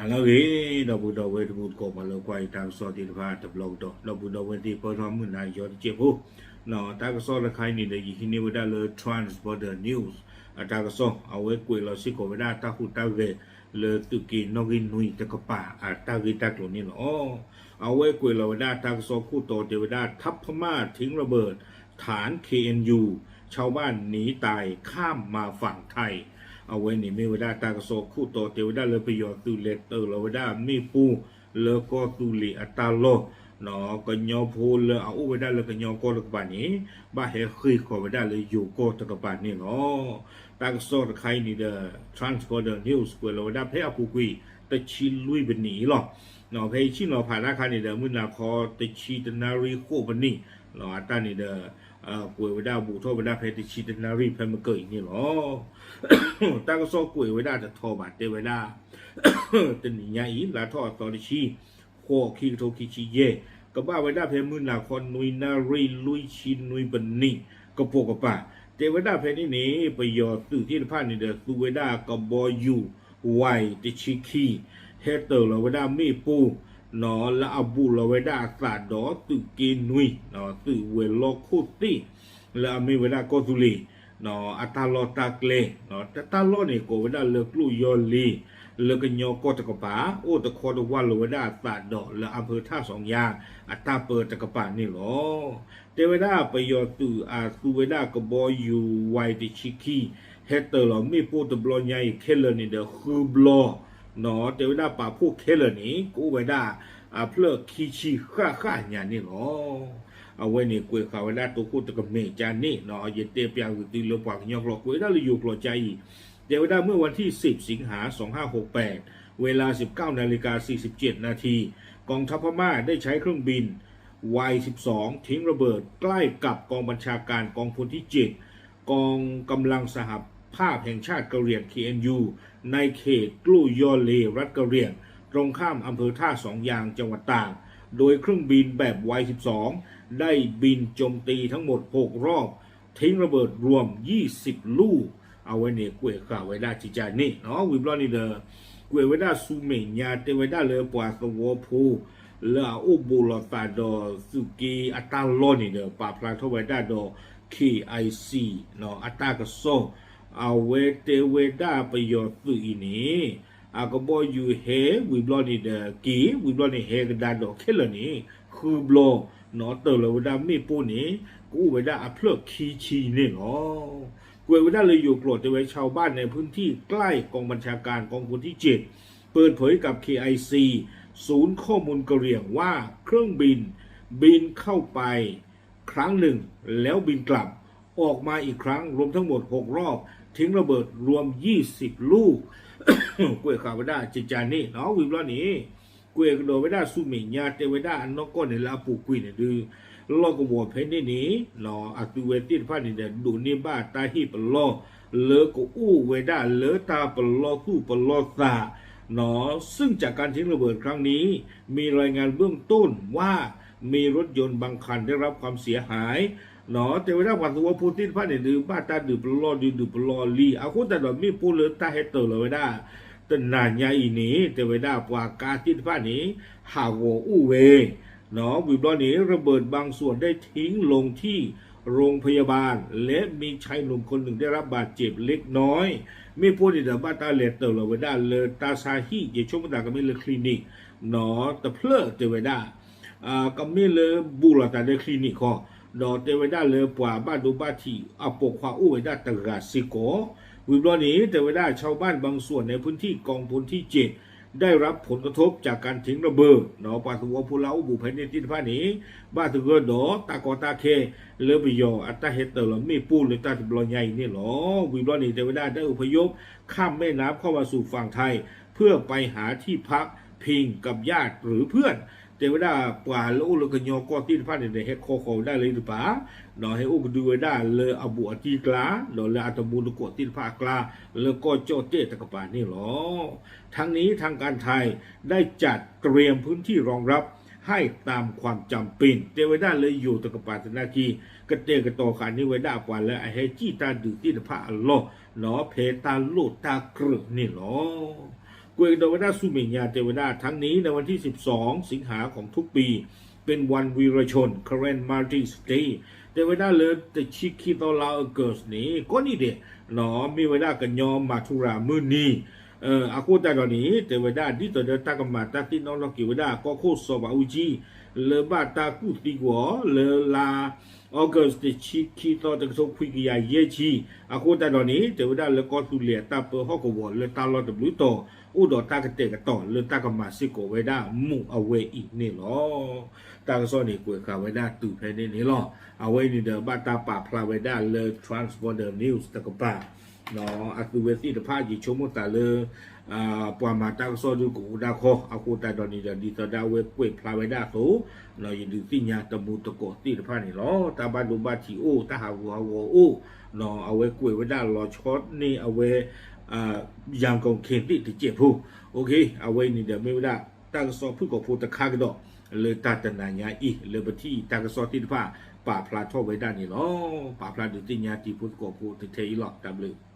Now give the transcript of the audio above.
ဟါလၢအဂ့ၤ ဒီပုၢ်ဒီဝဲၢ်တံၤသကိး ပှၤလၢကွၢ်ယတၢ်ကစီၣ်သ့ၣ်တဖၣ်တဘျီကဒီး ဒီပုၢ်ဒီဝဲၢ်သ့ၣ်ပၢၢ်ထီၣ်မုၢ်နၤယီတစဲးဖိ, တၢ်ကစီၣ်တခါအံၤန့ၣ်ဒီး ယဟံးန့ၢ်ဝဲဒၣ်လၢ Transborder News အတၢ်ကစီၣ် အဝဲကွဲးလီၤစ့ၢ်ကီးဝဲဒၣ်တၢ်ဟူးတၢ်ဂဲၤ လၢသုးက့နီၣ်ဂံၢ်နွံတကပၤအတၢ်ဂ့ၢ်တၢ်ကျိၤန့ၣ်လီၤ. အဝဲကွဲးလီၤဝဲဒၣ်တၢ်ကစီၣ်ခိၣ်တီတဲဝဲဒၣ် ทัพพม่าทิ้งระเบิดฐาน เคเอ็นยู ชาวบ้านหนีตายข้ามมาฝั่งไทย အဝဲန့ၣ်မ့ၢ်ဝဲဒၣ်တၢ်ကစီၣ်ခိၣ်တီတဲဝဲဒၣ်လၢပယီၤသုးလဲၤတၢၤလီၤဝဲဒၣ်မ့ၣ်ပိၢ်လၢကီၢ်သူလ့ၤအတၢ်လီၢ်, ကညီဖိလၢအအိၣ်ဝဲဒၣ်လၢကညီကီၢ်တကပၤန့ၣ် ဘၣ်ဟဲဃ့ၢ်ဃီၤဝဲဒၣ်လၢယိၤကီၢ်တကပၤန့ၣ်လီၤ. တၢ်ကစီၣ်တခါအံၤန့ၣ်ဒီး Transborder News ကွဲးလီၤဝဲဒၣ်ဖဲအပူၤကွံာ်တဆံလွံၢ်ပနံၣ်အံၤလီၤ. ဖဲယဆ့ၣ်နီၤဖးတၢ်ခါန့ၣ်ဒီး မုၢ်နၤခီတဆံတနၣ်ရံၣ်ဃိးပနံၣ် အတၢ်န့ၣ်ဒီး ကွဲးဝဲဒၣ်ဘူးထီၣ်ဝဲဒၣ်ဖဲတဆံတနၣ်ရံၣ်ဖဲမကၢၢ်အံၤန့ၣ်လီၤ. တၢ်ကစီၣ်ကွဲးဝဲဒၣ်တထီဘၣ် တဲဝဲဒၣ် တနံၤညါအံၤ လါထီၣ်အသီတဆံ ဃိး ခံကထိခံဆံယဲၢ် ကဘၣ်ဝဲဒၣ်ဖဲမုၢ်နၤခီနွံနၣ်ရံၣ်လွံၢ်ဆံနွံပနံၣ် ကပိာ်ကပၤ တဲဝဲဒၣ်ဖဲန့ၣ်န့ၣ် ပယီၤသုးသ့ၣ်တဖၣ်န့ၣ်ဒီး သူဝဲဒၣ်ကဘီယူၤ Y တဆံခံ ဟဲတၢၤလီၤဝဲဒၣ်မ့ၣ်ပိၢ် လၢအဘူးလီၤဝဲဒၣ်အသးဒီးသုးက့နွံ သုးဝဲၤလီၢ်ခိၣ်သ့ၣ် လၢအမ့ၢ်ဝဲဒၣ်ကီၢ်သူလ့ၤ အတၢ်လီၢ်တၢ်ကျဲ တၢ်လီၢ်န့ၣ် ကိးဝဲဒၣ်လၢကျိၣ်ယီၢ်လ့ၤ လၢကညီကီၢ်တကပၤ အိၣ်တခီတဝၢ်လီၤဝဲဒၣ်အသးဒီးလၢအဖၢထၣ်စီၤယါ အတၢ်ပၢတကပၤန့ၣ်လီၤ. တဲဝဲဒၣ်ပယီၤသုးအသူဝဲဒၣ်ကဘီယူၤ Y တဆံခံ ဟဲတၢၤလီၤမ့ၣ်ပိၢ်တဘျီညါအံၤခဲလၢာ်န့ၣ်ဒီးဃုဘျီ တဲဝဲဒၣ်ပာ်ဖှိၣ်ခဲလၢာ်န့ၣ် ကအိၣ်ဝဲဒၣ်အဖျၢၣ်ခံဆံဃၣ်ဃၣ်ညါန့ၣ်လီၤ. အဝဲန့ၣ်ကွဲးဃာ်ဝဲဒၣ်တိခိၣ်တကမဲာ်ကန့ၣ် ယတဲပျးဂုာ်သုလၢပှၤကညီကျိာ် ကွဲးဝဲဒၣ်လၢယိၤကျိာ်ကါအံၤ တဲဝဲဒၣ် เมื่อวันที่สิบ สิงหา สองห้าหกแปด เวลา สิบเก้านาฬิกาสี่สิบเจ็ดนาที กองทัพพม่าได้ใช้เครื่องบิน วาย สิบสอง ทิ้งระเบิดใกล้กับกองบัญชาการกองพลที่ เจ็ด กองกำลังสหภาพแห่งชาติกะเหรี่ยง เคเอ็นยู ในเขตกลู่ย่อเล รัฐกะเหรี่ยง ตรงข้ามอำเภอท่าสองยาง จังหวัดตาก โดยเครื่องบินแบบ วาย สิบสอง ได้บินโจมตีทั้งหมด หก รอบ ทิ้งระเบิดรวม ยี่สิบ ลูก အဝဲန့ၣ်ကွဲးဃာ်ဝဲဒၣ်ကကန့ၣ် ဝံၤဘျီန့ၣ်ဒီး ကွဲးဝဲဒၣ်ဆူမဲာ်ညါ တဲဝဲဒၣ်လၢပှၤသဝီဖိ လၢအအိၣ်ဘူးလိာ်သးဒီးသုးက့အတၢ်လီၢ်န့ၣ်ဒီး ပာ်ဖျါထီၣ်ဝဲဒၣ်ဒီး K I C အတၢ်ကစီၣ် အဝဲတဲဝဲဒၣ်ပယီၤသုးအံၤန့ၣ် အကဘီယူၤဟဲဝံၤဘျီန့ၣ်ဒီးက့ၤ ဝံၤဘျီန့ၣ်ဟဲကဒါဒီးခဲလၢာ်န့ၣ် ဃုဘျီ တၢၤလီၤဝဲဒၣ်မ့ၣ်ပိၢ်န့ၣ် ကအိၣ်ဝဲဒၣ်အဖျၢၣ်ခံဆံန့ၣ်လီၤ. ကွဲးဝဲဒၣ်လၢယိၤကျိာ်တဲဝဲ ชาวบ้านในพื้นที่ใกล้กองบัญชาการกองพลที่ เจ็ด เปิดเผยกับ เคไอซี ศูนย์ข้อมูลกะเหรี่ยงว่าเครื่องบินบินเข้าไปครั้งหนึ่งแล้วบินกลับออกมาอีกครั้งรวมทั้งหมด หก รอบ ทิ้งระเบิดรวม ยี่สิบ ลูก ကွဲးဃာ်ဝဲဒၣ်ကကန့ၣ် ဝံၤဘျီန့ၣ် ကွဲးကဒီးဝဲဒၣ်ဆူမဲာ်ညါ တဲဝဲဒၣ်အနီၢ်ကီၢ်န့ၣ်လၢအပူၤကွံာ်န့ၣ်ဒုး လီၢ်ကဝီၤဖဲန့ၣ်န့ၣ် အသုဝဲသ့ၣ်တဖၣ်န့ၣ်ဒီး ဒိးန့ၢ်ဘၣ်တၢ်ဟ့ၣ်ပလီၢ် လၢကအိၣ်ဝဲဒၣ်လၢတၢ်ပလီၢ်သူၣ်ပလီၢ်သး ซึ่งจากการทิ้งระเบิดครั้งนี้ มีรายงานเบื้องต้นว่ามีรถยนต์บางคันได้รับความเสียหาย တဲဝဲဒၣ်ပှၤသဝီဖိသ့ၣ်တဖၣ်န့ၣ်ဒုး ဘၣ်တၢ်ဒုးပလီၢ်ဒုးဒုးပလီၢ်လံ အဃိသတးဒီးမ့ၣ်ပိၢ်လၢတၢ်ဟဲတၢၤလီၤဝဲဒၣ် တနၤညါအံၤန့ၣ် တဲဝဲဒၣ်ပှၤကါသ့ၣ်တဖၣ်န့ၣ် ဟးဂီၤအိၣ်ဝဲ ဝံၤဘျီန့ၣ် ระเบิดบางส่วนได้ทิ้งลงที่โรงพยาบาล และมีชายหนุ่มคนหนึ่งได้รับบาดเจ็บเล็กน้อย မ့ၣ်ပိၢ်န့ၣ်ဒီး ဘၣ်တၢ်လဲၤတၢၤလီၤဝဲဒၣ်လၢတၢ်ဆါဟံၣ် ယဆိကမိၣ်သးကမ့ၢ်လၢ clinic တဖျၢၣ်တဲဝဲဒၣ် ကမ့ၢ်လၢဘူးလိာ်သးလၢ clinic ခီ ဒီးတဲဝဲဒၣ်လၢပှၤဘၣ်ဒိဘၣ်ထံး အပိာ်ခွါအိၣ်ဝဲဒၣ်တဂၤစ့ၢ်ကီး ဝံၤဘျီန့ၣ် တဲဝဲဒၣ် ชาวบ้านบางส่วนในพื้นที่กองพลที่ เจ็ด ได้รับผลกระทบจากการทิ้งระเบิด ပှၤသဝီဖိလၢအအိၣ်ဘူးဖဲန့ၣ်သ့ၣ်တဖၣ်န့ၣ် ဘၣ်သဂၢၢ်ဒီးတၢ်ကီတၢ်ခဲ လၢပယီၤအတၢ်ဟဲတၢၤလီၤမ့ၣ်ပိၢ်လၢတၢ်တဘျီညါအံၤန့ၣ်လီၤ. ဝံၤဘျီန့ၣ် တဲဝဲဒၣ် ได้อพยพข้ามแม่น้ำเข้ามาสู่ฝั่งไทย เพื่อไปหาที่พักพิงกับญาติหรือเพื่อน တဲဝဲဒၣ်ပှၤလၢအိၣ်လၢကညီကီၢ်သ့ၣ်တဖၣ်န့ၣ်ဒီး ဟဲခီဃီၤဝဲဒၣ်လၢတပၤ ဒီးဟဲအိၣ်ကဒုဝဲဒၣ်လၢအဘူးအတံၢ်ကျါ ဒီးလၢအတံၤသကိးသ့ၣ်တဖၣ်အကျါ လၢကီၢ်ကၠီၣ်တဲၣ်တကပၤန့ၣ်လီၤ. ทั้งนี้ทางการไทยได้จัดเตรียมพื้นที่รองรับให้ตามความจำเป็น တဲဝဲဒၣ်လၢယိၤတကပၤသနာ်က့ ကတဲာ်ကတီၤဃာ်န့ၢ်ဝဲဒၣ်ပှၤလၢအဟဲစံၣ်တၢ်ဒုးသ့ၣ်တဖၣ်အလီၢ် ဖဲတၢ်လိၣ်တၢ်ကြၢးန့ၣ်လီၤ. ကွဲးကဒီးဝဲဒၣ်ဆူမဲာ်ညါ တဲဝဲဒၣ် ทั้งนี้ในวันที่สิบสองสิงหาของทุกปี เป็นวันวีรชน Karen Martyrs Day တဲဝဲဒၣ်လၢ တဆံခံသီလါအီကူးန့ၣ် ကိးနံၣ်ဒဲး မ့ၢ်ဝဲဒၣ်ကညီမၤထူရၤမုၢ်နံၤ အဃိသတးဒီးန့ၣ် တဲဝဲဒၣ် ဒ်သိးဒီးတၢ်ကမၤတၢ်သ့ၣ်နီၣ်ထီၣ်က့ၤဝဲဒၣ် ကီၢ်ခိၣ်စီၤဘးအူကၠံ လၢဘၣ်တၢ်ကူၣ်သံကွံာ်အီၤ လၢလါအီကူး တဆံခံသီ တကထိခွံကယၤယဲၢ်ဆံ အဃိသတးဒီးန့ၣ် တဲဝဲဒၣ်လၢကီၢ်သူလ့ၤအတၢ်ပၢဟီၣ်ကဝီၤလၢတၢ်လီၢ်တဘျုးတီၤ အိၣ်ဒီးတၢ်ကတဲာ်ကတီၤလၢတၢ်ကမၤစ့ၢ်ကီးဝဲဒၣ်မူးအဝဲအံၤန့ၣ်လီၤ. တၢ်ကစီၣ်န့ၣ် ကွဲးဃာ်ဝဲဒၣ်တုၤဖဲန့ၣ်န့ၣ်လီၤ. အဝဲအံၤန့ၣ်ဒီး ဘၣ်တၢ်ပာ်ဖျါဝဲဒၣ်လၢ Transborder News တကပၤ အသုဝဲသ့ၣ်တဖၣ် ယဆိကမိၣ်သးလၢ ပှၤမၤတၢ်ကစီၣ်ဒုးကအိၣ်ဒၣ်ခီ အဃိသတးဒီးန့ၣ်ဒီး ဒ်သိးဒၣ်ဝဲကွဲးဖျါဝဲဒၣ်အသိး ယဒုးသ့ၣ်ညါတမူတကိးသ့ၣ်တဖၣ်န့ၣ်လီၤ. တၢ်ဘၣ်ဒိဘၣ်ထံးအိၣ် တၢ်ဟးဂူာ်ဟးဂီၤအိၣ် အဝဲကွဲးဝဲဒၣ်လီၤဆီန့ၢ်အဝဲ ယၤကိၣ်ခ့သ့ၣ်တစဲးဖိ အဝဲအံၤန့ၣ်ဒီးမ့ၢ်ဝဲဒၣ် တၢ်ကစီၣ်ဖုၣ်ကိာ်ဖိတခါကဒီး လၢတၢ်တနၤညါအံၤ လၢပထံၣ်တၢ်ကစီၣ်သ့ၣ်တဖၣ် ပာ်ဖျါထီၣ်ဝဲဒၣ်န့ၣ်လီၤ. ပာ်ဖျါဒုးသ့ၣ်ညါတံၤဖိသကိးဖိတထဲအံၤလီၤ. တၢ်ဘျုး